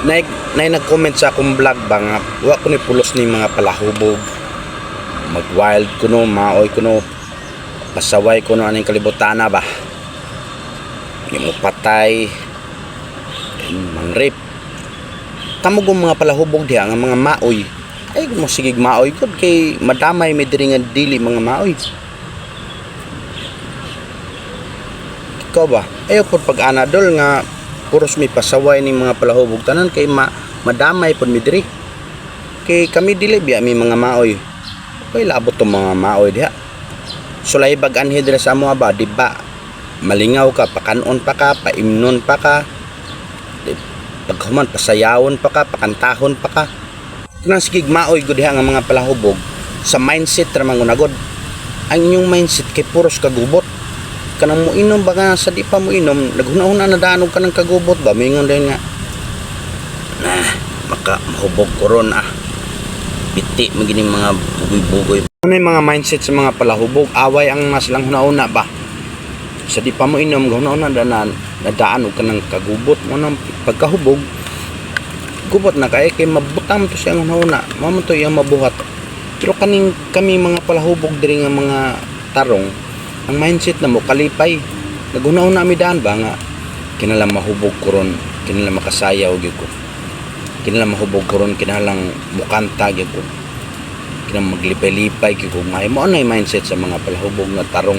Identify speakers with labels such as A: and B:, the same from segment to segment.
A: Nay nag-comment sa akong vlog ba nga wa ko ni pulos ni mga palahubog, mag wild kuno, maoy kuno, pasaway kuno aning kalibutana ba, mo patay, mang rape. Kamo kung mga palahubog diha nga mga maoy, ay mo sigig maoy gud kay madamay mi diri nga dili mga maoy. Ikaw ba, ayaw po pag ana dol nga puros mi pasaway ni mga palahubog tanan kay madamay pod mi diri kay kami dili biya mi mga maoy. Kay labot tong mga maoy diha. Sulay bag anhi dira sa amo ba, di ba? Malingaw ka, pakanon pa ka, paimnon pa ka. Di, paghuman pasayawon pa ka, pakantahon pa ka. Kanang sigig maoy gud diha nga mga palahubog sa mindset ra man gud. Ang inyong mindset kay puros kagubot. Kanang moinom ba nga sa di pa moinom, naghuna-huna na daan og kanang kagubot ba, mingon din nga nah, maka mahubog ko ron ah. Biti man gini mga bugoy-bugoy. Ano yung mga mindset sa mga palahubog? Away ang mas lang huna-huna ba? Sa di pa mo inom, huna-huna na, na, nadaan og kanang kagubot mo nang pagkahubog, gubot na kay kay mabutang to siyang huna-huna. Mao man to iyang mabuhat. Pero kaning kami mga palahubog diri nga mga tarong, ang mindset na mo kalipay. Naghuna-huna mi daan ba nga kinahanglan mahubog ko ron, kinahanglan makasayaw gyud ko. Kinahanglan mahubog ko ron, kinahanglan mukanta gyud ko. Kinahanglan maglipay-lipay gyud ko. May mo na mindset sa mga palahubog nga tarong.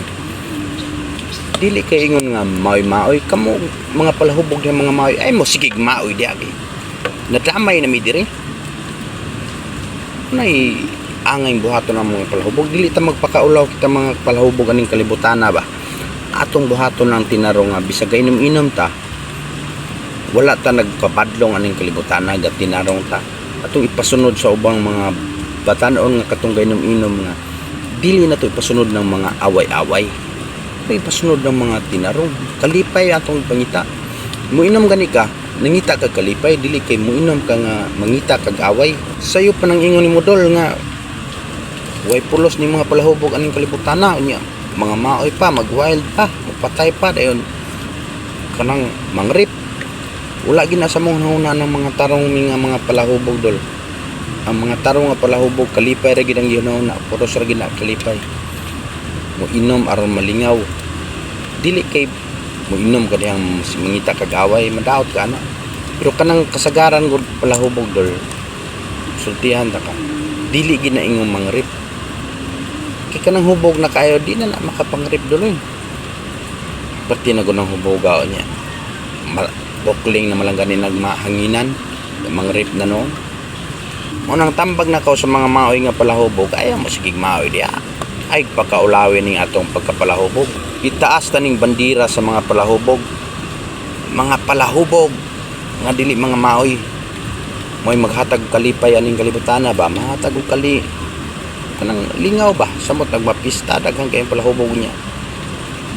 A: Dili kay ingon nga maoy-maoy kamo mga palahubog nga mga maoy, ay mo sigig maoy di agi. Nadamay na mi diri. Nay angay buhaton ang mga palahubog, dili ta magpakaulaw kita mga palahubog aning kalibutana ba. Atong buhaton ang tinarong nga bisag inom-inom ta, wala ta nagpabadlong aning kalibutana, gat tinarong ta. Atong ipasunod sa ubang mga batanon nga katong gainom-inom nga dili na to ipasunod ng mga away-away. Ito ipasunod ng mga tinarong. Kalipay atong pangita. Muinom gani ka, nangita ka kalipay, dili kay muinom ka nga mangita kag away. Sayo pa nang ingon ni Modol nga way pulos ni mga palahubog aning kalibutana unya mga maoy pa, mag-wild pa, magpatay pa dayon kanang mangrip. Wala gina sa mong huna ng mga tarong mi nga mga palahubog dol. Ang mga tarong nga palahubog kalipay ra gid ang gihuna, puros ra gid na kalipay. Mo inom aron malingaw. Dili kay mo inom ka dihang mangita kag away, madaot ka ana. Pero kanang kasagaran gud palahubog dol, sultihan ta ka. Dili gid na ingong mangrip. Kay kanang hubog na kayo di na na makapangrip dol oy. Perti na gud ang hubogaw niya. Bukling na malang gani nagmahanginan, mangrip na noon. Unang tambag na kao sa mga maoy nga palahubog, ayaw mo sigig maoy diha. Ay pagkaulawin ning atong pagkapalahubog. Itaas ta ning bandira sa mga palahubog. Mga palahubog nga dili mga maoy. Mo'y maghatag og kalipay aning kalibutana ba? Mahatag og kali kanang lingaw ba? Samot nagmapista daghan kayong palahubog niya.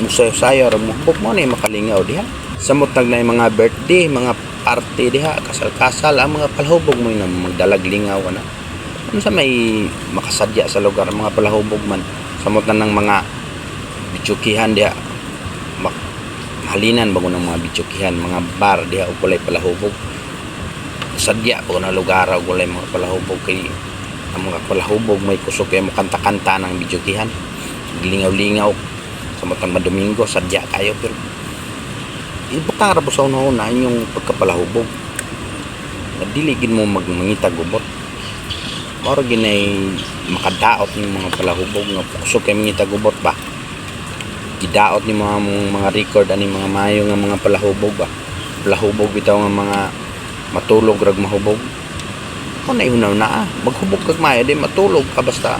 A: Musayo-sayo ra mo hubog mo na makalingaw diha. Samot nag na mga birthday, mga party diha, kasal-kasal ang mga palahubog mo na magdalag lingaw ana. Ano sa may makasadya sa lugar mga palahubog man. Samot na ng mga bitsukihan diha. Halinan bago ng mga bitsukihan, mga bar diha og walay palahubog. Sadya bago na lugar og walay mga palahubog kay ang mga palahubog may kusog kay mo kanta-kanta ng bitsukihan. Lingaw-lingaw samot ang Domingo sadya kayo, pero ibutang ra po sa una-una inyong pagkapalahubog. Na dili gid mo magmangita gubot. Mao ra ginay makadaot ning mga palahubog nga kusog kay mangita gubot ba. Gidaot ni mga mong mga record ani mga mayo nga mga palahubog ba. Palahubog bitaw nga mga matulog rag mahubog. Mo na ihunaw na ah. Maghubog kag mayo di matulog ka basta.